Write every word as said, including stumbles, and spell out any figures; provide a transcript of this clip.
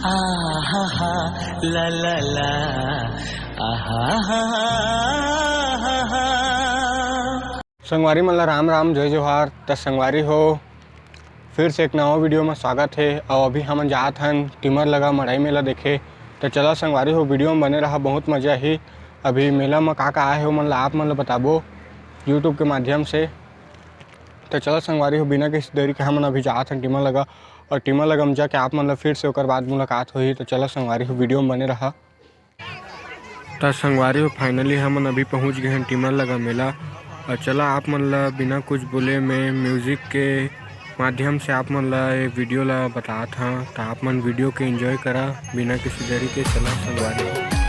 आहा हा, ला ला ला, आहा हा, हा, हा, हा। संगवारी मन ला राम राम, जय जोहार। त संगवारी हो, फिर से एक नवा वीडियो में स्वागत है। और अभी हमन जात हन टीमर लगा मड़ई मेला देखे। तो चला संगवारी हो, वीडियो में बने रहा, बहुत मजा ही। अभी मेला में का का आए हे, ओमन ला आप मन ला बताबो YouTube के माध्यम से। तो चला संगवारी हो, बिना किसी देरी के हमन अभी जात हन टीमर लगा, और टीमर लगा में जाके आप मन ला फिर से ओकर बाद मुलाकात होही। तो चला संगवारी हो, वीडियो में बने रहा। त संगवारी हो, finally हमन अभी पहुंच गए हैं टीमर लगा मेला। और चला आप मन ला बिना कुछ बोले में music के माध्यम से आप मन ला ये वीडियो ला बतात हां। त आप मन वीडियो के enjoy करा बिना किसी देरी के। चला संगवारी हो।